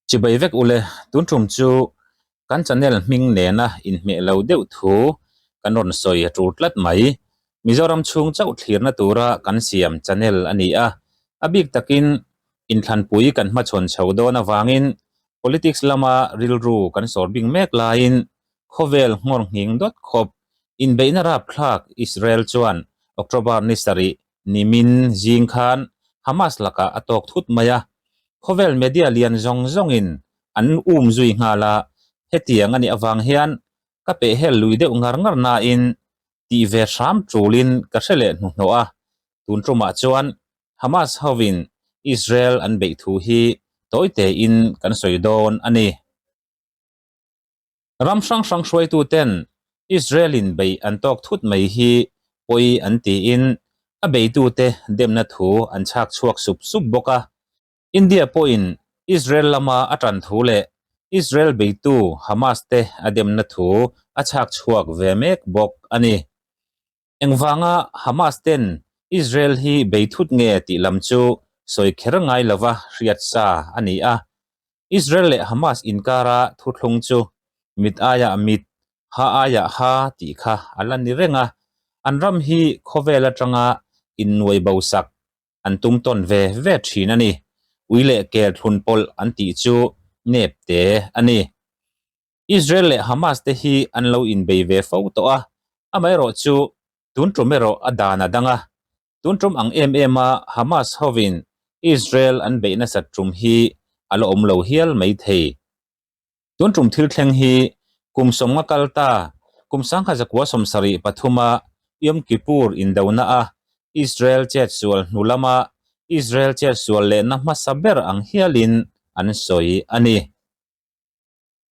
Chibai vek ule, tun tum chu kan channel hming nena inhmeh lo deuh thu kan rawn sawi a tul tlat mai. Mizoram chhung chauh thlirna tura kan siam channel a ni a, a bik takin inthlanpui kan hmachhawn chho dawn avangin politics lama rilru kan sawr bing mek laiin khawvel nghawr nghing dawt khawp inbeihna rapthlak Israel chuan October ni sarih Nimin zing khan Hamas lakah a tawk thut mai a, khawvel media lian zawng zawngin an um zui nghal a, hetiang a nih avang hian ka pehhel lui deuh ngar ngar nain tih ve hram tulin ka hre leh hnuhnawh a, tun tumah chuan Hamas hovin Israel an beih thu hi tawi tein kan sawi dawn a ni. Ram hrang hrang hruaituten Israel-in bei an tawk thut mai hi pawi an tiin a beitute demna thu an chhak chhuak sup sup bawk a. India pawhin Israel lama a tan thu leh Israel beitu Hamas te a demna thu a chhak chhuak ve mek bawk a ni. Engvanga Hamas ten Israel hi bei thut nge tih lam chu sawi kher ngai lova hriat sa a ni a. Israel leh Hamas inkara thuthlung chu mit aiah mit, ha aiah ha tih kha a la ni reng a, an ram hi khawvel atanga innuai bo sak an tum tawn ve ve thin a ni. Ui leh kel thlun pawlh an tih chu nep te a ni. Israel leh Hamas te hi an lo inbei ve fo tawh a, amaherawh chu tun tum erawh a dan a dang a. Tun tum ang em em a Hamas hovin Israel an beih nasat tum hi a la awm lo hial mai thei. Tun tum thil thleng hi kum sawmnga kal ta, kum sangkhat zakua sawmsarih pathuma Yom Kippur indona a Israel chetsual hnu lama Israel chetsual lehna hmasa ber ang hialin an sawi a ni.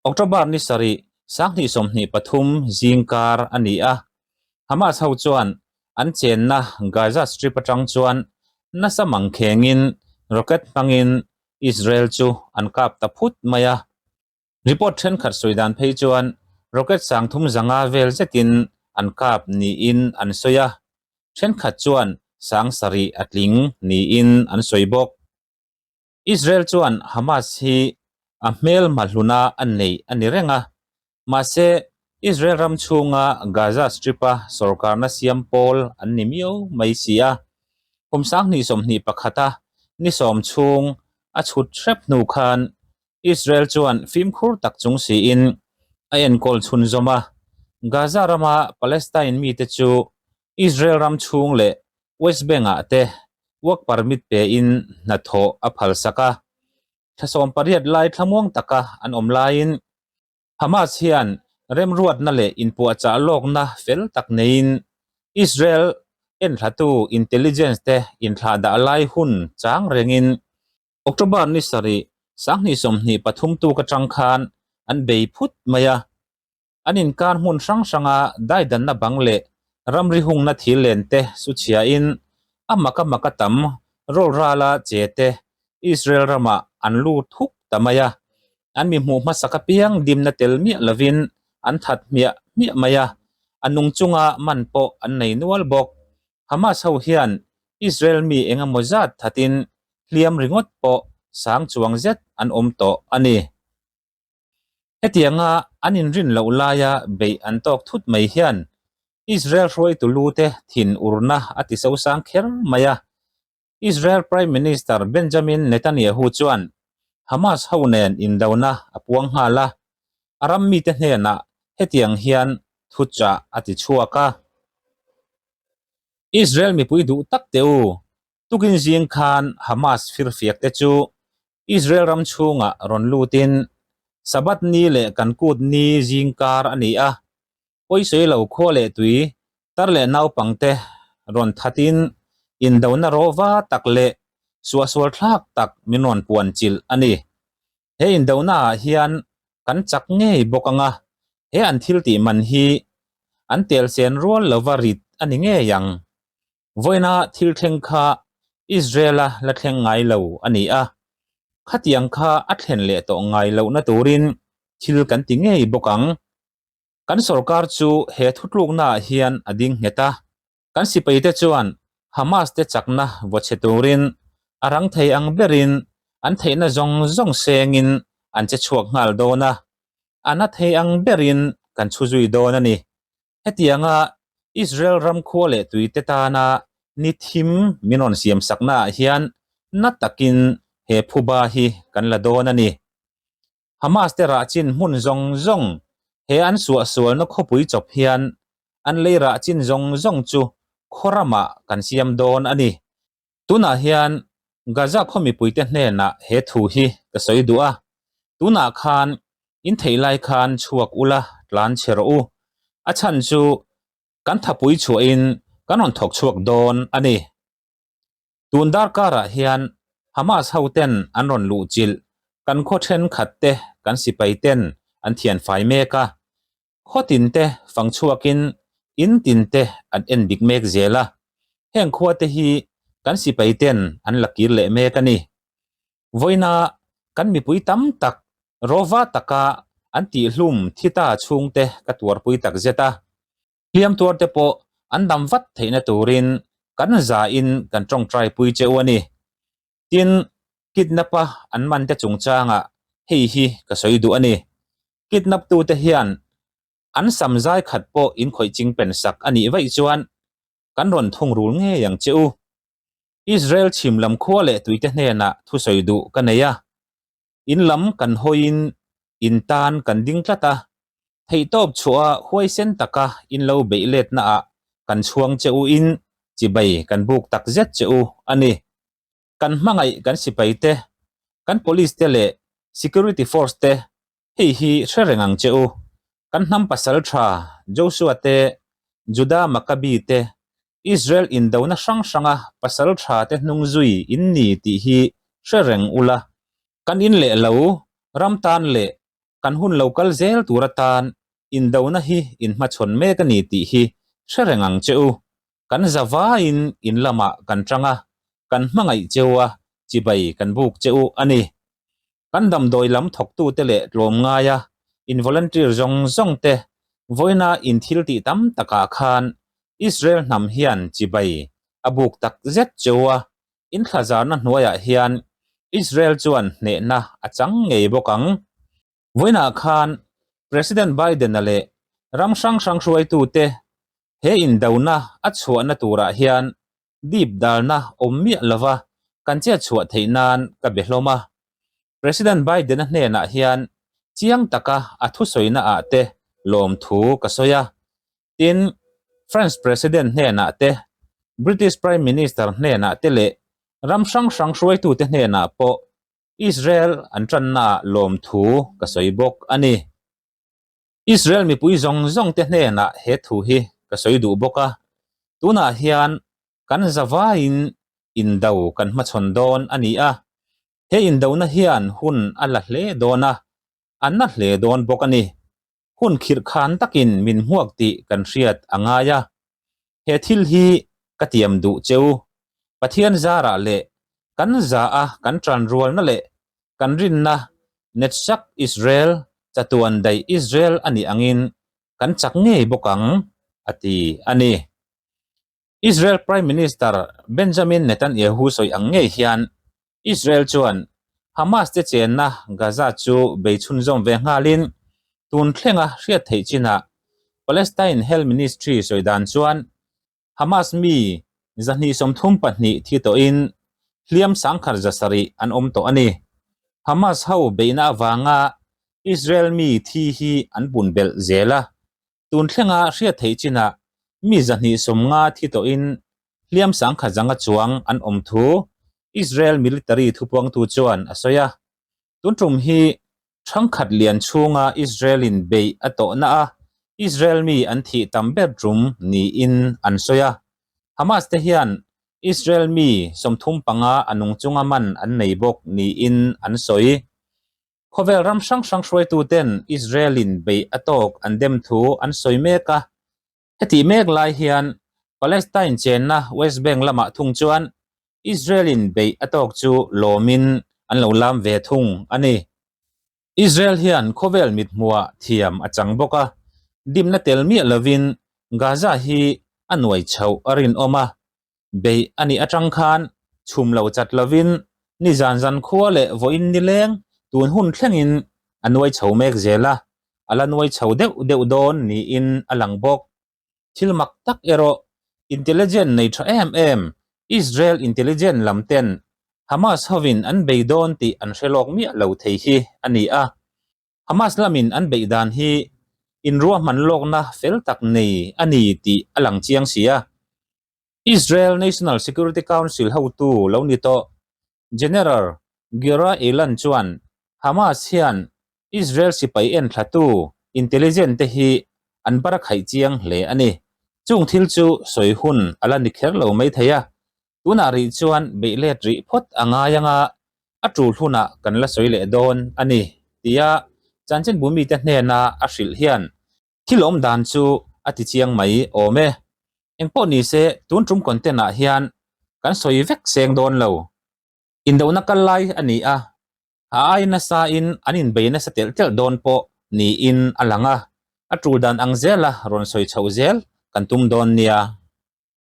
October ni sarih, sanghnih 23 zingkar a ni a, Hamas ho chuan an chenna Gaza Strip atang chuan nasa mangkhengin rocket hmangin Israel chu an kap ta phut mai a. Report thenkhat sawi dan phei chuan rocket sangthum zanga vel zetin an kap niin an sawi a, thenkhat chuan sang sarih a tling niin an sawi bawk. Israel chuan Hamas hi a hmel hmahluna a neih a ni reng a, mahse Israel ram chhunga Gaza Strip-a sorkarna siam pawl an ni miau mai si a. Kum 2021-a ni sawm chhung a chhut hrep hnu khan Israel chuan fimkhur tak chung siin a enkawl chhunzawm a, Gaza rama Palestine mite chu Israel ram chhung leh West Bank-ah te work permit pein hnathawh a phalsak a. Thla 18 lai thlamuang taka an awm laiin Hamas hian remruatna leh inpuahchah lawkna fel tak neiin Israel enthlatu intelligence te inthlahdah lai hun chang rengin October ni sarih 2023 tuk atang khan an bei phut mai a. An inkar hmun hrang hranga daidanna bang leh ramri hungna thil len te su chhiain a maka maka tam rawlrala che te Israel ramah an lut huk ta mai a. An mi hmuh hmasak apiang dimna tel miah lovin an that hmiah hmiah mai a, a nung chunga man pawh an nei nual bawk. Hamas ho hian Israel mi eng emaw zat thatin hliam ringawt pawh sang chuang zet an awm tawh a ni. Hetianga an inrin loh laia beih an tawk thut mai hian Israel hruaitu lute thin urna a ti sosang kher mai a. Israel Prime Minister Benjamin Netanyahu chuan Hamas ho nen indona a puang nghal a, a ram mite hnenah hetiang hian thuchah a ti chhuak a. Israel mipui duh tak teh u, Tukin zing khan Hamas firfiak te chu Israel ram chhungah rawn lutin Sabbath ni leh kan kut ni zing kar a ni a, pawisawi lo khua leh tui tar leh naupangte rawn thatin indona rawva tak leh suahsual thlak tak min rawn puan chilh a ni. He indona ah hian kan chak ngei bawk ang a, he an thil tih man hi an tel sen rual lova rit a ni ngei ang. Vawiina thil thleng kha Israel-a la thleng ngai lo a ni a, khatiang kha a thlen leh tawh ngai lohna turin thil kan ti ngei bawk ang. Kan sorkar chu he thutluknaah hian a ding nghet a, kan sipaite chuan Hamas te chakna vaw chhe turin a rang thei ang berin an theihna zawng zawng sengin an che chhuak nghal dawn a, a na thei ang berin kan chhu zui dawn a ni. Hetianga Israel ram khua leh tuite tana ni thim min rawn siam saknaah hian na takin he phuba hi kan la dawn a ni. Hamas te rah chin hmun zawng zawng he an suahsualna khawpui chawp hian an lei rah chin zawng zawng chu khaw ramah kan siam dawn a ni. Tunah hian Gaza khaw mipuite hnenah he thu hi ka sawi duh a, tunah khan in theih lai khan chhuak ula tlan chhe rawh u, a chhan chu kan thapui chhuahin kan rawn thawk chhuak dawn a ni. Tun darkarah hian Hamas hoten an rawn luh chilh kan khaw thenkhat te kan sipai ten an thian fai mek a, khaw tin te fang chhuakin in tin te an en dik mek zel a, heng khua te hi kan sipai ten an la kir leh mek a ni. Vawiina kan mipui tam tak rawva taka an tihhlum thi ta chhungte ka tuarpui takzet a. Hliam tuar te pawh an dam vat theihna turin kan zain kan tawngtai pui che u a ni. Tin, kidnap a an man te chungchangah hei hi ka sawi duh a ni. Kidnap tu te hian an sam zai khat pawh in khawih ching pen sak a nih vaih chuan kan rawn thungrul ngei ang che u. Israel chhim lam khua leh tuite hnenah thusawi duh ka nei a. In lam kan hawiin in tan kan ding tlat a, theihtawp chhuah a huaisen taka in lo beih letna ah kan chhuang che u in chibai kan buk tak zet che u a ni. Kan hmangaih kan sipai te, kan police te leh security force te hei hi hre reng ang che u. Kan hnam pasal tha Joshua te, Judah Maccabi te, Israel indona hrang hranga pasal tha te hnung zui in ni tih hi hre reng ula, kan in leh lo ram tan leh kan hun lo kal zel tur atan indona hi in hmachhawn mek a ni tih hi hre reng ang che u. Kan zavaiin in lamah kan tang a, kan hmangaih che u a, chibai kan buk che u a ni. Kan damdawi lam thawktute leh tlawmngaia in volunteer zawng zawng te vawiina in thil tih tam takah khan Israel hnam hian chibai a buk tak zet cheu a, in thlazarna hnuaiah hian Israel chuan hnehna a chang ngei bawk ang. Vawiinah khan President Biden-a leh ram hrang hrang hruaitute he indona a chhuahna turah hian dip dalna awm miah lova kan chet chhuah theih nan ka be hlawm a. President Biden-a hnenah hian chiang taka a thusawina ah te lawmthu ka sawi a. Tin, France President hnenah te, British Prime Minister hnenah te leh ram hrang hrang hruaitute hnenah pawh Israel an tannaah lawmthu ka sawi bawk a ni. Israel mipui zawng zawng te hnenah he thu hi ka sawi duh bawk a, tunah hian kan zavaiin indo kan hmachhawn dawn a ni a, he indona hian hun a la hle dawn a, a na hle dawn bawk a ni. Hun khirh khan takin min hmuak tih kan hriat a ngai a, he thil hi ka tiam duh cheu. Pathian zarah leh kan za a kan tanrualna leh kan rinna Netsak Israel, chatuan daih Israel a nih angin kan chak ngei bawk ang, a ti a ni. Israel Prime Minister Benjamin Netanyahu sawi ang ngei hian Israel chuan Hamas te chenna Gaza chu bei chhunzawm ve nghalin tun thlenga hriat theih chinah Palestine Health Ministry sawi dan chuan Hamas mi 232 thi tawhin hliam sangkhar 700 an awm tawh a ni. Hamas ho beihna avanga Israel mi thi hi an pun belh zel a, tun thlenga hriat theih chinah mi 250 thi tawhin hliam sangkhat zanga chuang an awm thu Israel military thupuangtu chuan a sawi a. Tun tum hi Thangkhat lian chhunga Israel-in beih a tawhna a, Israel mi an thih tam ber tum niin an sawi a. Hamas te hian Israel mi 35 a nung chunga man an nei bawk niin an sawi. Khawvel ram hrang hrang hruaituten Israel-in beih a tawk an dem thu an sawi mek a. Hetih mek lai hian Palestine chenna West Bank lamah thung chuan Israel-in beih a tawk chu lawmin an lo lam ve thung a ni. Israel hian khawvel mithmuah thiam a chang bawk a, dimna tel miah lovin Gaza hi a nuai chhoh a rinawm a. Beih a nih atang khan chhum lo chat lovin nizan zan khua leh vawiin nileng tun hun thlengin a nuai chho mek zel a, a la nuai chho deuh deuh dawn niin a lang bawk. Thil mak tak erawh intelligent nei tha em em Israel intelligent lam ten Hamas hovin an bei dawn tih an hre lawk miah lo thei hi a ni a. Hamas lamin an beih dan hi inruahman lawkna fel tak nei a ni tih a lang chiang si a. Israel National Security Council hotu lo ni tawh General Giora Eiland chuan Hamas hian Israel sipai enthlatu intelligent te hi an bar khaih chiang hle a ni. Chung thil chu sawi hun a la ni kher lo mai thei a, tunah rih chuan beih let rih phawt a ngai anga a tul hunah kan la sawi leh dawn a ni, tia chanchinbu mite hnena a hrilh hian Thil awm dan chu a ti chiang mai awm e. Engpawh ni se tun tum content ah hian kan sawi vek seng dawn lo. Indona kal lai a ni a, a ai nasa in an inbei nasa telh telh dawn pawh niin a lang a, a tul dan ang zela rawn sawi chhoh zel kan tum dawn nia.